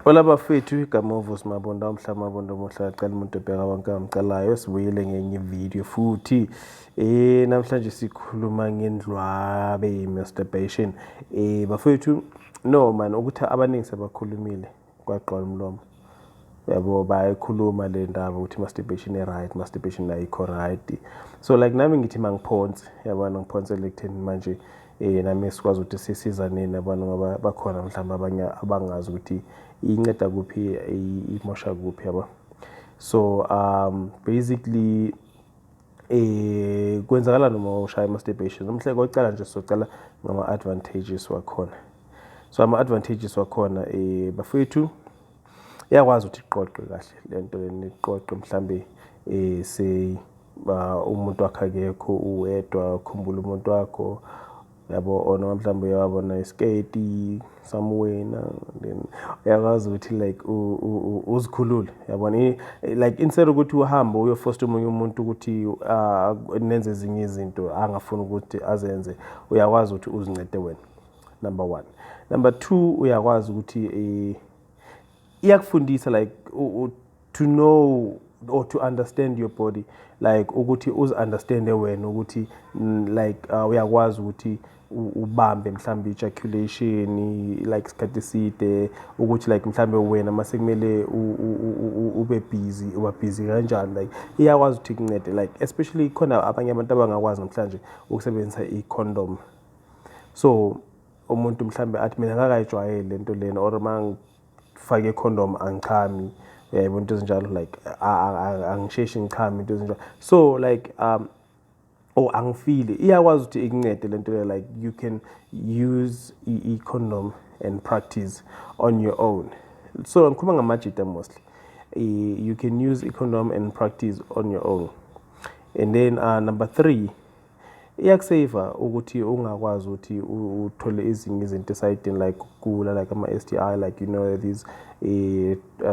Hola bafethu, igama uVusi Mabunda, umhla Mabunda omuhle acela umuntu obheka bonke abamcelayo. Sibuyile ngenye ividiyo futhi. Namhlanje sikhuluma ngendlwabe, masturbation. Bafethu, no man, ukuthi abaningi sebakhulumile kwagqwala umlomo. Yabo, bayayikhuluma le ndaba ukuthi masturbation i-right, masturbation ayikho right. So like nami ngithi mangiphonse, yabona, ngiphonsele ekutheni manje nami sikwazi ukuthi sisizaneni, yabona, ngoba bakhona mhlawumbe abanye abangazi ukuthi inceda kuphi, imosha kuphi, yabo. So basically kwenzakala noma ushaya masturbation. Umhle kokucala nje socala ngama advantages wakhona. So ama advantages wakhona, bafethu, iyakwazi ukuthi iqoqe kahle lento leni, iqoqe mhlambe say umuntu wakhe akekho, uwedwa, ukhumbula umuntu wakho, yabo, or noma mhlawumbe uyawabona isketi somewhere, then uyakwazi ukuthi like uzikhulule, yabona, like instead ukuthi uhambe uyofosta omunye umuntu ukuthi nenze ezinye izinto angafuni ukuthi azenze, uyakwazi ukuthi uzincede wena, number one. Number two, uyakwazi ukuthi iyakufundisa like to know or to understand your body, like ukuthi uzi-understande wena ukuthi like uyakwazi ukuthi ubambe mhlambe ejaculation like isikhathi eside, ukuthi like mhlambe wena mase kumele ube busy, uba busy kanjani. Like iyakwazi ukuthi ikuncede, like especially khona abanye abantu abangakwazi namhlanje ukusebenzisa i-condom. So umuntu mhlambe athi, "Mina ngakayijwayeli lento lena," or "Mangifake i-condom angichami," uyayibona, into ezinjalo, like angisheshi ngichame, into ezinjalo. So like or angifili, iyakwazi ukuthi ikuncede lento le, like you can use i-condom and practice on your own. So ngikhuluma ngamajita mostly. You can use i-condom and practice on your own. And then number three, iyakuseva ukuthi ungakwazi ukuthi uthole ezinye izinto esayidini, like ukugula, like ama-STI, like you know these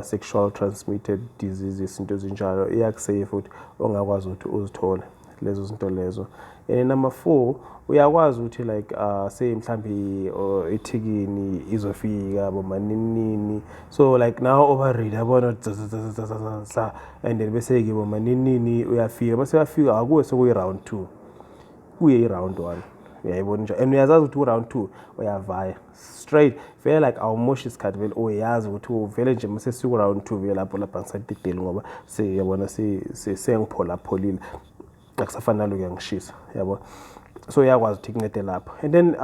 sexual transmitted diseases, into ezinjalo. Iyakuseva ukuthi ungakwazi ukuthi uzithole lezo zinto lezo. And number four, uyakwazi ukuthi like say mhlambi ithikini izofika bomaninini, so like now over-ready, yabona, sa and then bese-ke bomaninini uyafika, bese uyafika akuwe sekuyi-round two, kuye i-round one, uyayibona nje, and uyazazi ukuthi ku-round two uyavaya straight vele, like awumoshi isikhathi vele, uyazi ukuthi vele nje mase siku-round two vele lapho lapha ngisadideli, ngoba seyabona sengipholapholile, akusafani naloku yangishisa, yabo. So uyakwazi ukuthi kuncede lapho. And then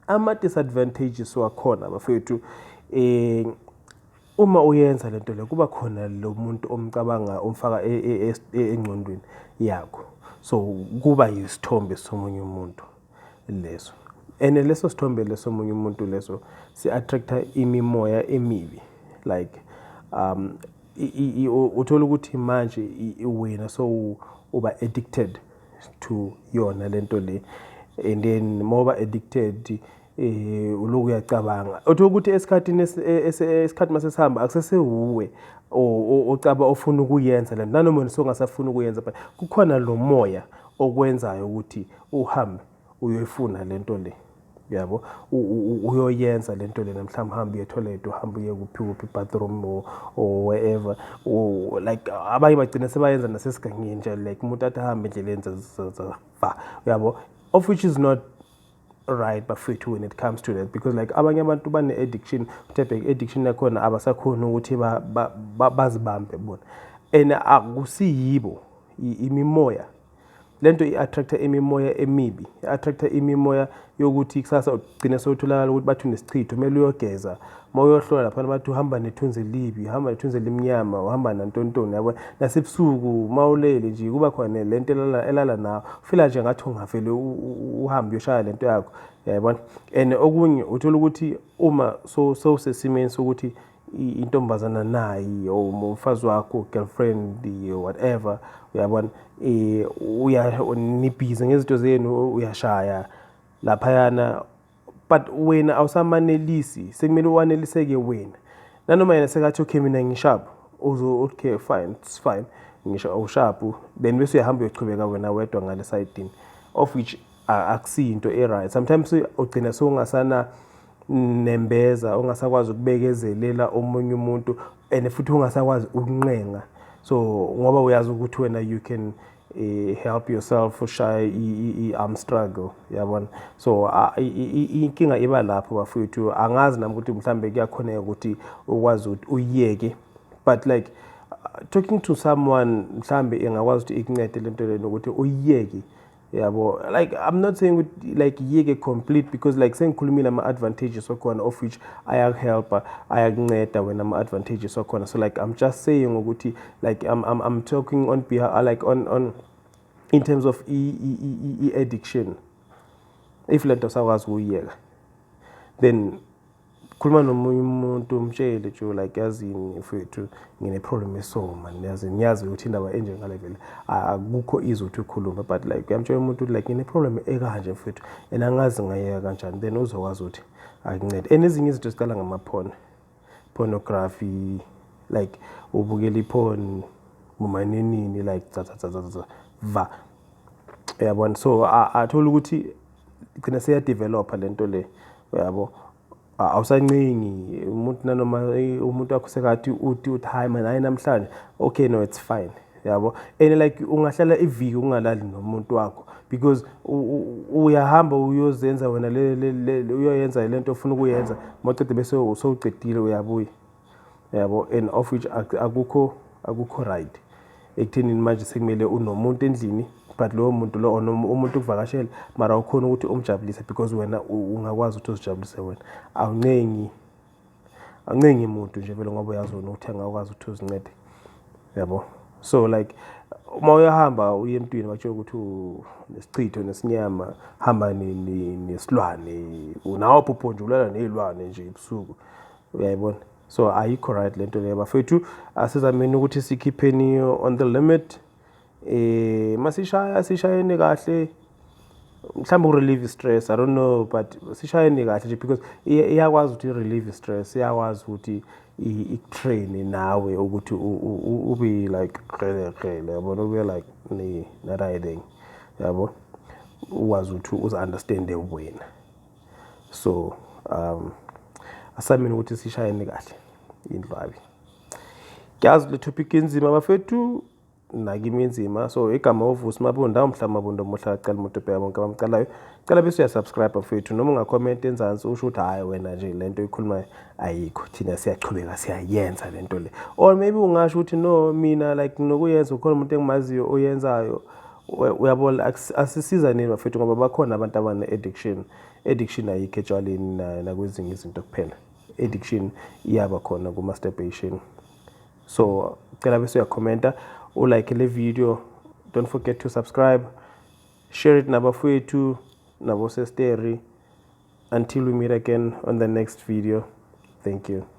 ama-disadvantages wakhona, bafethu, uma uyenza lento le, kuba khona lo muntu omcabanga, omfaka engqondweni yakho, so kuba yisithombe somunye umuntu leso, and leso sithombe lesomunye umuntu leso si-attracta imimoya emibi. Like uthola ukuthi manje wena so uba addicted to yona lento le, and then moba addicted uloku uyacabanga, uthola ukuthi esikhathini esikhathi mase sihamba akusesewuwe ocaba ofuna ukuyenza lento, nanoma wena songasafuni ukuyenza, but kukhona lo moya okwenzayo ukuthi uhambe uyoyifuna lento le, yabo, uyoyenza lento lena, mhlawumbe uhambe uye toilet, uhambe uye kuphi kuphi, bathroom or wherever, or like abanye bagcina sebayenza nasesigangeni nje, like umuntu athi ahambe endleleni va, uyabo, of which is not right, bafethu, when it comes to that, because like abanye abantu bane-addiction, mhlawumbe addiction yakhona abasakhoni ukuthi bazibambe bona, and akusiyibo, imimoya lento i-attracta imimoya emibi, i-attracta imimoya yokuthi kusasa ugcine sewutholakala ukuthi bathi unesichitho, kumele uyogeza. Uma uyohlola laphana bathi uhamba nethunzi elibi, uhamba nethunzi elimnyama, uhamba nantontoni, yabo. Nasebusuku uma ulele nje kuba khona lento elala nawe, ufila nje ngathi ungavele uhambe uyoshaya lento yakho, yayibona. And okunye uthola ukuthi uma sowusesimeni sokuthi intombazana nayi or umfazi wakho, girlfriend, whatever, uyabona, uya nibhizi ngezinto zenu, uyashaya laphayana, but wena awusamanelisi, sekumele uwaneliseke wena, nanoma yena sekathi, "Okay, mina ngisharp," uzo, "Okay, fine, it's fine, ngisho usharp," then bese uyahamba uyochubeka wena wedwa ngale sayidini, of which akusiyinto e-right. Sometimes ugcina sowungasana nembeza, ongasakwazi ukubekezelela omunye umuntu, and futhi ungasakwazi ukuncenga. So ngoba uyazi ukuthi wena you can help yourself, ushaya i-arm struggle, yabona. So inkinga iba lapho, bafowethu. Angazi nami ukuthi mhlambe kuyakhoneka ukuthi ukwazi ukuthi uyiyeke, but like talking to someone mhlambe ingakwazi ukuthi ikuncede lento lena ukuthi uyiyeke, yabo. Like, I'm not saying ukuthi like yiyeke complete, because like sengikhulumile ama-advantages wakhona, of which ayakuhelpa, ayakunceda wena ama-advantages wakhona. So like I'm just saying ukuthi like I'm talking on behalf, like on in terms of i-addiction. If lento sakwazi ukuyiyeka, then khuluma nomunye umuntu, umtshele nje like, "Yazini mfethu, ngine-problem eso man, yazi ngiyazi ukuthi indaba enjengale vele akukho easy ukuthi ukhulume," but like uyamtshela umuntu ukuthi like, "Ngine-problem ekanje mfethu and angazi ngayeka kanjani." Then uzokwazi ukuthi akuncede. And ezinye izinto ziqala ngama-porn, pornography, like ubukela i-porn umaninini, like tsa tsa tsa tsa tsa va, uyabona. So athola ukuthi gcina seyadevelopa lento le, uyabo. Awusancengi umuntu nanoma umuntu wakho sekathi uthi, "Hayi man, hayi namhlanje." Okay, no, it's fine, yabo. And like ungahlala iviki ungalali nomuntu wakho because uyahamba uyozenza wena le uyoyenza lento ofuna ukuyenza, mawucede bese usowucedile uyabuya, yabo. And of which akukho right ekuthenini manje sekumele unomuntu endlini, but lowo muntu lo or noma umuntu ukuvakashela, mara awukhoni ukuthi umjabulise because wena ungakwazi ukuthi uzijabulise wena. Awuncengi muntu nje vele ngoba uyazi wena ukuthi angakwazi ukuthi uzincede, yabo. So like uma uyahamba uye emntwini, bakutshela ukuthi unesichitho nesinyama, hamba nesilwane, unawo phupho nje, ulala ney'lwane nje ebusuku, uyayibona. So ayikho right lento leyo, bafethu. Asizameni ukuthi sikhipheni on the limit. Masishaya, sishayene kahle, mhlawumbe uku-relieve stress, I don't know, but sishayene kahle nje because iyakwazi ukuthi i-relieve stress, iyakwazi ukuthi ikutrain nawe ukuthi ube like qele qele, yabona, ube like ne-riding, yabo, ukwazi ukuthi uzi-understande wena. So asameni ukuthi sishayene kahle indlwabi. Ngiyazi le topic inzima, bafethu, nakimi inzima. So igama uVusi Mabunda, umhla Mabunda omuhle, acala umuntu obheka bonke abamcalayo. Cela bese uyasubscribe, mfethu, noma ungakhomenta enzansi usho ukuthi, "Hhayi wena nje, lento oyikhulumayo ayikho, thina siyachubeka siyayenza lento le," or maybe ungasho ukuthi, "No, mina like nginokuyenza, ukhona umuntu engimaziyo oyenzayo," uyabona. Asisizaneni bafethu ngoba bakhona abantu abane-addiction. Addiction ayikho etshwaleni nakwezinye izinto kuphela, addiction iyaba khona ku-masturbation. So cela bese uyakhomenta, ulike le video, don't forget to subscribe, share it nabafowethu nabosesteri. Until we meet again on the next video, thank you.